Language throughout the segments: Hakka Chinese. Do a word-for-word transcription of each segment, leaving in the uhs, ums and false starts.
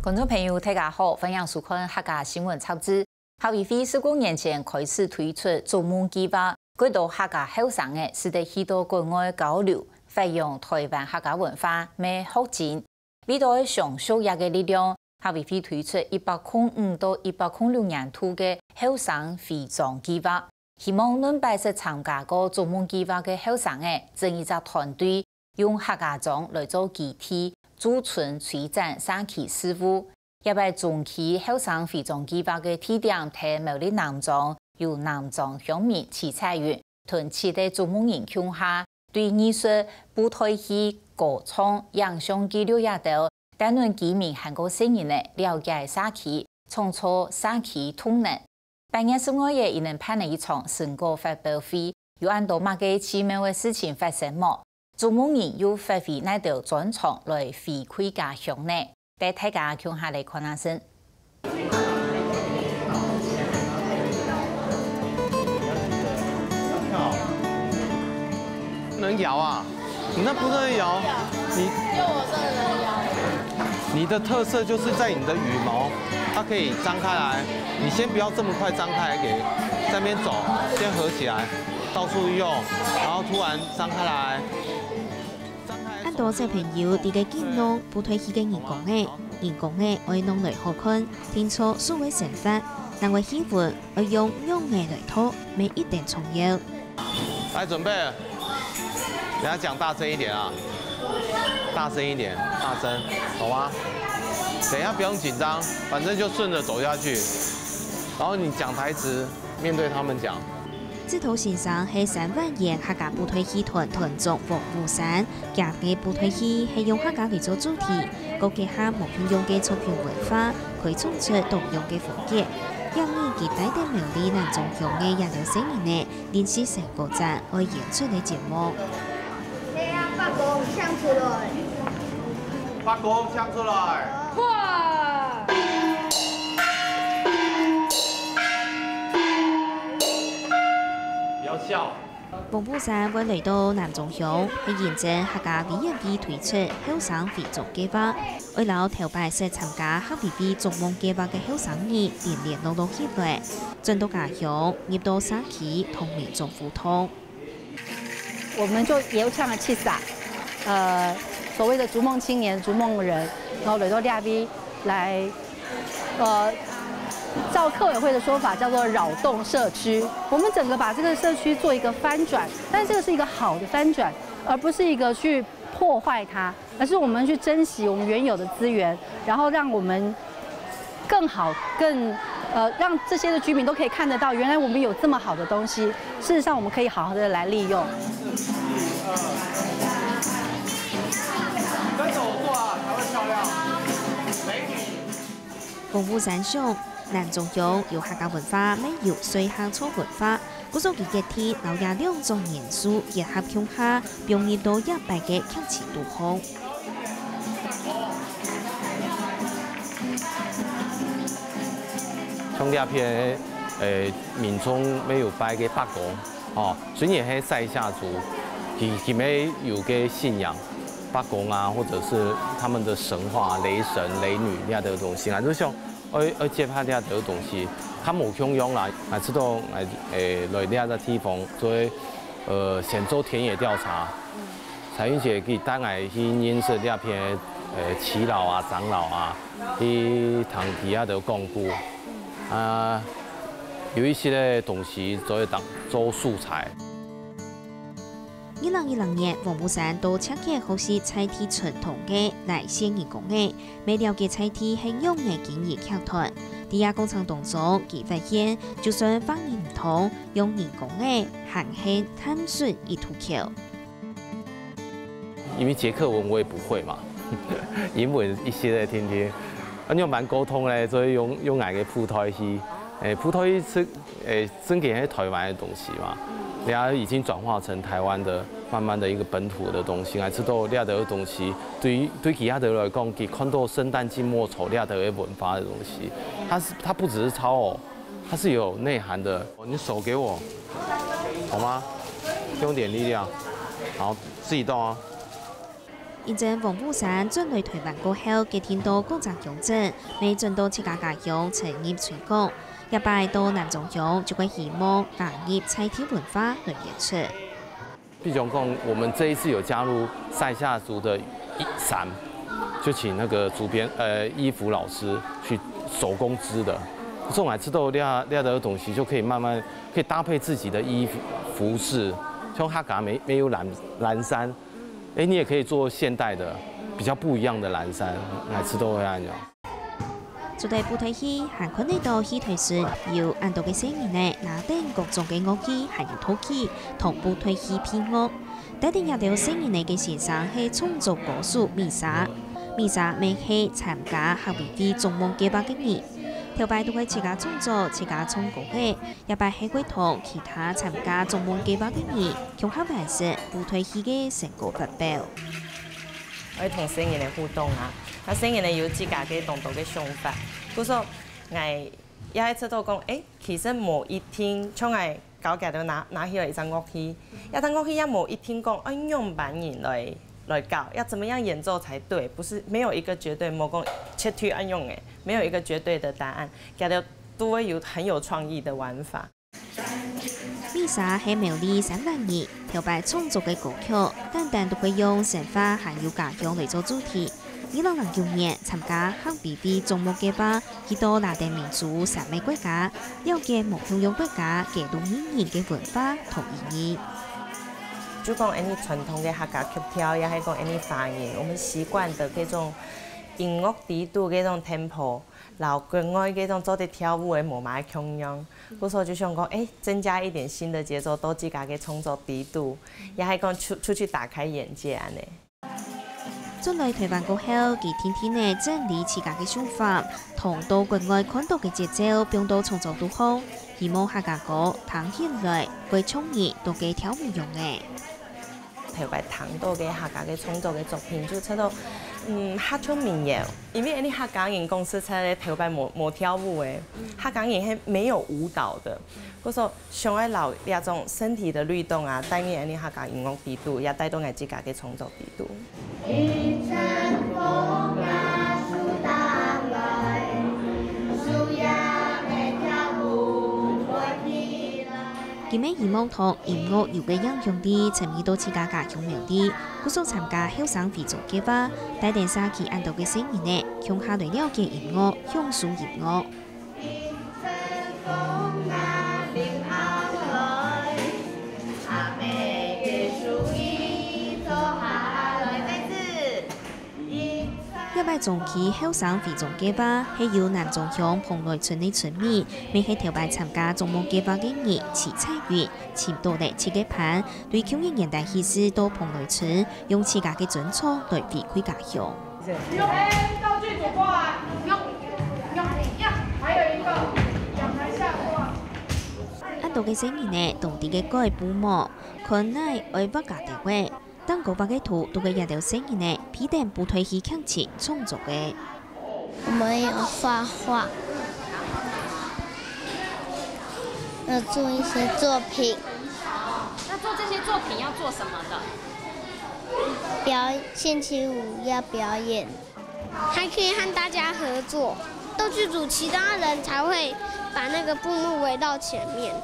觀眾朋友，大家好，歡迎收看客家新聞雜誌。客委會十五年前開始推出逐夢計畫，幾多客家後生仔使得去到國外交流，發揚台灣客家文化，乜學精。為著愛相續這个力量，客委會推出一百空五到一百空六年度个後生徽章計畫，希望兩擺識參加過逐夢計畫个後生仔，整一隻團隊，用客家庄來做基地，駐村推展社區事務。這擺中期後生徽章計畫个地點在苗栗南庄，由南庄鄉民徐彩雲同七个逐夢人共下，對藝術、布袋戲、歌唱、影像紀錄這兜，帶領居民還過細人仔了解社區，創造社區動能。 八月十二日，佢等辦了一場成果發表會，有恁多麼个奇妙个事情發生無？逐夢人又發揮哪兜專長來回饋家鄉呢？帶大家共下來看下先。能搖啊？你那不能搖，你你的特色就是在你的羽毛，它可以张开来，你先不要这么快张开给，在那边走，先合起来，到处用，然后突然张开来。张开。恁多小朋友在个緊弄布袋戏个人工仔，人工仔愛弄來好看，定著手个生活，另外戲文 愛用仰仔來讀，乜一等重要。来，准备，等下讲大声一点啊，大声一点，大声，懂吗？等一下不用紧张，反正就顺着走下去，然后你讲台词，面对他们讲。指導先生係三灣縣客家布袋戲團團長黃武山，佢个布袋戲係用客家話做主題，過結合無共樣个族群文化，開創出多樣个風格。 這日佢帶等苗栗南庄鄉个這兜細人仔，認識成果展愛演出个節目。來啊，伯公，請出來。伯公，請出來。哇！不要笑。 黃武山會來到南庄鄉，係因應客家委員會推出後生徽章計畫，愛摎頭擺識參加客委會逐夢計畫个後生人聯聯絡絡起來，轉到家鄉，入到社區同民眾互動。我們就邀請了七儕，呃，所謂的逐夢青年、逐夢人，然後來到這位來 呃，照客委會的說法叫做擾動社區。我們整個把這個社區做一個翻轉，但是這個是一個好的翻轉，而不是一個去破壞它，而是我們去珍惜我們原有的資源，然後讓我們更好、更，呃，讓這些的居民都可以看得到，原來我們有這麼好的東西，事實上我們可以好好的來利用。跟著我做啊，才會漂亮。美女。 黃武山想，南庄鄉有客家文化，乜有水客做文化，故所佢決定摎這兩種元素結合共下，放入到這擺个劇情肚項。像這片，呃，民眾乜有拜个伯公， 哦，雖然係賽夏族，佢佢乜有个信仰，伯公啊，或者是他們的神話、雷神、雷女這兜東西，𠊎就想，愛愛結合這兜東西，較無共樣啦。𠊎知道，𠊎誒來這个地方做，呃，先做田野調查，彩雲姐佢帶𠊎去認識這片，呃，耆老啊、長老啊，去聽佢這兜講古。 啊，有一些个東西做會當做素材。二零二零年，黃武山到赤崁學習在地傳統个拉線人工仔，乜了解在地係仰仔經營劇團。在這過程當中，佢發現，就算畫面毋通，用人工仔還係探索一渡口。 因為捷克文我也不會嘛，英文一些在聽聽，啊，用蠻溝通嘞，所以用用哪个布袋戲，誒，布袋戲是誒，真个係台灣的東西嘛，人家已經轉化成台灣的慢慢的一個本土的東西，來知道這兜的東西，對於對其他的來講，佢看到聖誕寂寞丑這兜的文化的東西，它是它不只是抄哦，它是有內涵的。你手給我，好嗎？用點力量，好，自己動啊。因為黃武山轉來臺灣過後，決定到各隻鄉鎮，乜轉到自家家鄉深入推廣。這擺到南庄鄉就會希望加入在地文化來演出。 比如講，我們這一次有加入賽夏族的衣衫，就請那個主編呃衣服老師去手工織的。這種來吃豆料料的東西，就可以慢慢可以搭配自己的衣服服飾，像客家沒沒有藍藍衫，哎，你也可以做現代的比較不一樣的藍衫來吃豆料。 除忒布袋戲，還看得到戲臺脣有恁多个細人仔拿等各種个樂器，還有陶器，同布袋戲配樂。帶等這兜細人仔个先生係創作歌手美莎。美莎乜係參加客委會種夢計畫个人，頭擺都係自家創作、自家唱歌个，這擺係會同其他參加種夢計畫个人共下完成布袋戲个成果發表。 愛同細人仔互動啊，該細人仔有自家个當多个想法。故所，𠊎也係知道講，誒，其實無一定，像𠊎教佢兜拿拿起來一隻樂器，一隻樂器也無一定講愛仰般人來來教，要怎麼樣演奏才對，不是沒有一個絕對，無講絕對愛用誒，沒有一個絕對的答案，佢兜都會有很有創意的玩法。 美莎係苗栗三灣人，頭擺創作个歌曲，單單都會用生活還有家鄉來做主題。二零零九年參加客委會種夢計畫，去到拉丁美洲三個國家，了解無共樣國家个當地人个文化同意義。就講恁呢傳統个客家曲調，也係講恁呢華人，我們習慣的這種音樂底肚个這種 tempo， 摎國外該種做得跳舞个無麼个共樣。故所就想講，誒，增加一點新的節奏到自家个創作底肚，也係講出出去打開眼界恁呢。轉來臺灣過後，佢定定仔整理自家个想法，同到國外看到个節奏放到創作肚項，希望客家歌聽起來會像人在該跳舞樣仔。 頭擺聽到个客家个創作个作品，就覺得，嗯，較像民謠，因為恁呢客家人講實在个頭擺無無跳舞个，客家人係沒有舞蹈的，故所想愛摎這種身體的律動啊，帶入恁呢客家音樂底肚，也帶到𠊎自家个創作底肚。 佢乜希望同音樂有个影響力傳入到自家家鄉苗栗，故所參加後生會眾計畫，帶等社區恁多个細人仔，共下來了解音樂，享受音樂。 這擺中區後生會眾計畫係由南庄鄉蓬萊村个村民，乜係頭擺參加種夢計畫个人徐彩雲，尋到了七個伴，對舊年年底起始到蓬萊村，用自家个專長來回饋家鄉。用道具組過來，用用用，還有一個仰台下過來。恁多个細人仔，當地个蓋布幕，看來愛畫家己畫。 當高畫个圖，都係這兜細人仔，配等布袋戲劇情創作个。我們有畫畫，要做一些作品。那做這些作品要做什麼的？表星期五要表演，還可以和大家合作。道具組其他人才會把那個布幕圍到前面。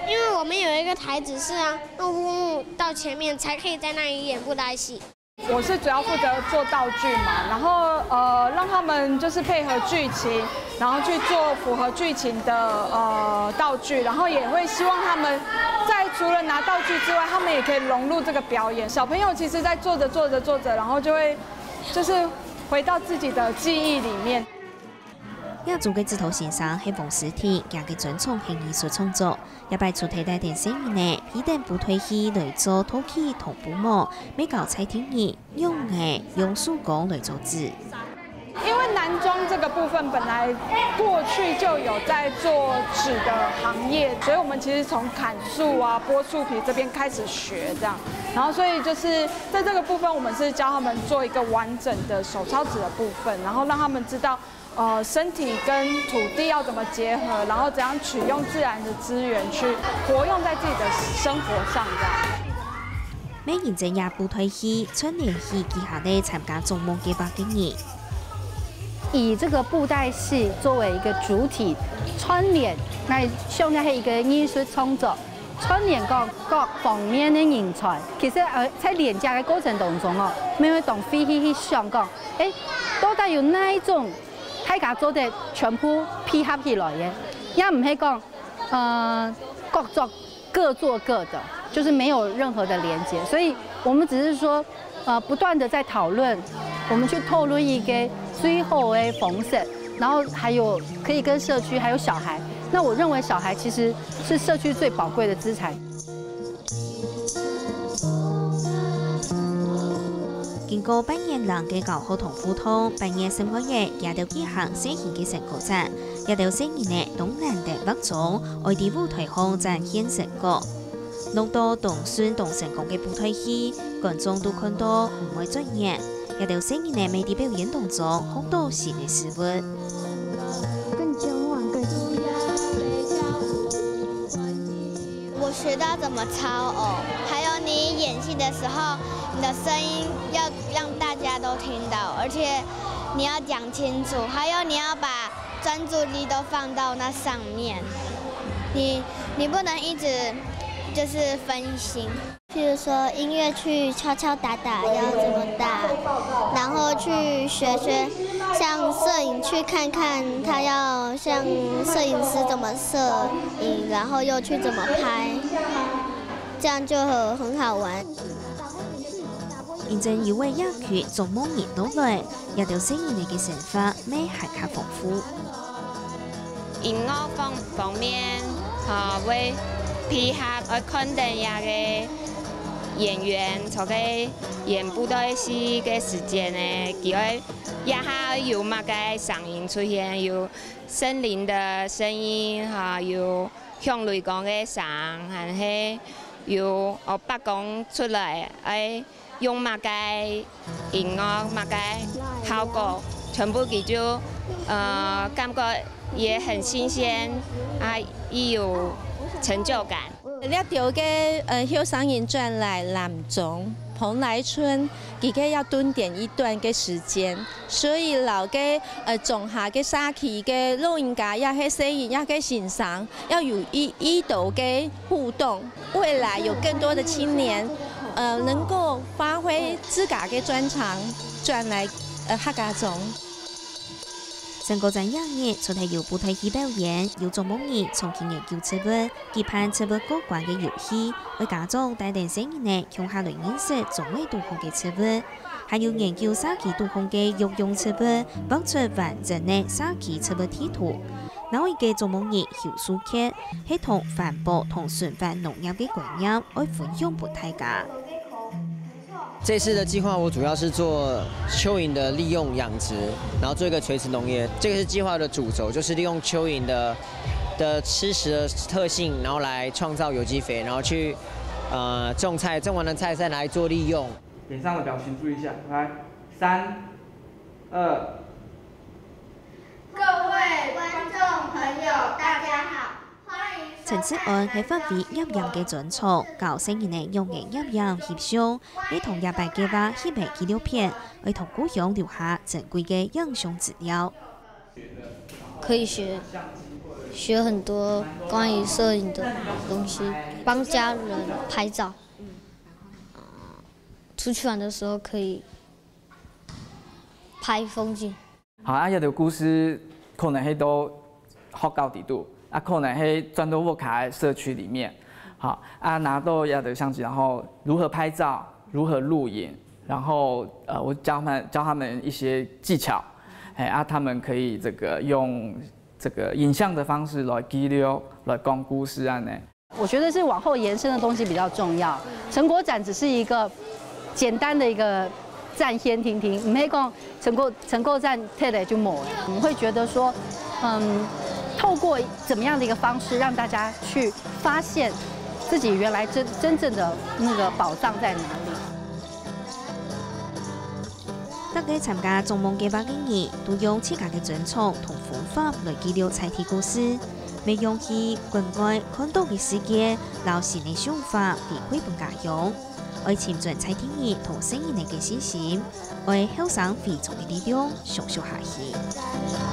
因為我們有一個台子是要用布幕到前面，才可以在那裡演布袋戲。我是主要負責做道具嘛，然後呃讓他們就是配合劇情，然後去做符合劇情的呃道具，然後也會希望他們在除了拿道具之外，他們也可以融入這個表演。小朋友其實在做著做著做著，然後就會就是回到自己的記憶裡面。 這組个指導先生係黃詩婷，厥个專長係藝術創作。這擺除忒帶等細人仔，配等布袋戲來做道具同布幕，乜教在地人仰仔用手工來做紙。因為南庄這個部分本來過去就有在做紙的行業，所以我們其實從砍樹啊、剝樹皮這邊開始學這樣，然後所以就是在這個部分，我們是教他們做一個完整的手抄紙的部分，然後讓他們知道 呃，身體跟土地要怎麼結合，然後怎樣取用自然的資源去活用在自己的生活上，這樣。乜認真這布袋戲，串聯起其他个參加逐夢計畫个人。以這個布袋戲作為一個主體，串聯，該像該係一個藝術創作，串聯講各方面个人才。其實，呃，在連接个過程當中哦，乜會當費氣去想講，誒，到底有哪一種大家做得全部配合起來个，也毋係講，呃，各做各做各的，就是沒有任何的連接。所以我們只是說，呃，不斷地在討論，我們去討論一個最好的方式，然後還有可以跟社區還有小孩。那我認為小孩其實是社區最寶貴的資產。經過半年零个教學同互動，八月十五日，佢兜舉行細型个成果展，這兜細人仔當難得畫中，愛在舞台項展現成果。弄到當順當成功个布袋戲，觀眾都看到毋會轉眼。這兜細人仔乜在表演當中學到新个事物。更交換，更我学到怎么操偶，还有你演戏的时候，你的声音要让大家都听到，而且你要讲清楚，还有你要把专注力都放到那上面，你你不能一直就是分心。譬如说音乐去敲敲打打要怎么打，然后去学学，像摄影去看看他要像摄影师怎么摄影，然后又去怎么拍，这样就很很好玩。認真有為這區逐夢人到來，這兜細人仔个生活乜還較豐富。音樂方方面，吼，會配合愛看等這个演員，在該演布袋戲个時間呢，佢愛這下有麼个聲音出現，有森林的聲音，吼，有響雷公个聲，還係有哦伯公出來，愛。 用麼个音樂、麼个效果，全部佢就呃感覺也很新鮮，啊，也有成就感。這兜个呃後生人轉來南庄，蓬萊村，佢个要蹲點一段个時間，所以摎个呃庄下个社區个老人家，也係細人，也係先生，要有一一兜个互動。 未來有更多的青年，呃，能夠發揮自家个專長，轉來呃客家庄。成果展當日，除忒有布袋戲表演，有啄木人長期研究植物，舉辦植物過關个遊戲，為家長帶等細人仔共下來認識種類多項个植物，還有研究社區多項个藥用植物，畫出完整个社區植物地圖。 另外一个啄木人邱淑傑係同環保同循環農業个觀念愛分享分大家。这次的计划，我主要是做蚯蚓的利用养殖，然后做一个垂直农业。这个是计划的主轴，就是利用蚯蚓的的吃食的特性，然后来创造有机肥，然后去呃种菜，种完的菜再拿来做利用。脸上的表情注意一下，来，三、二。 各位观众朋友，大家好，欢迎收看。陳志安係發揮攝影个專長，教細人仔仰仔攝影翕相，也同這擺計畫翕个紀錄片，愛同故鄉留下珍貴个影像資料。可以学学很多关于摄影的东西，帮家人拍照。出去玩的时候可以拍风景。 好，啊，這兜故事可能係到學校底肚，啊，可能係轉到屋下个社區裡面。好，啊，拿到這兜相機，然後如何拍照，如何錄影，然後呃，我教他們教他們一些技巧，哎，啊，他們可以這個用這個影像的方式來記錄，來講故事恁呢。 我覺得是往後延伸的東西比較重要。成果展只是一個簡單的一個展先聽聽，毋係講成果成果展退了就沒了。我們會覺得說，嗯，透過怎麼樣的一個方式，讓大家去發現自己原來真真正的那個寶藏在哪裡。 逐個參加逐夢計畫个人，都用自家个專長同方法來記錄在地故事，乜用去關愛看到个世界，摎新个想法回饋分家鄉。愛尋轉在地人同細人仔个信心，愛後生非常个力量，相續下去。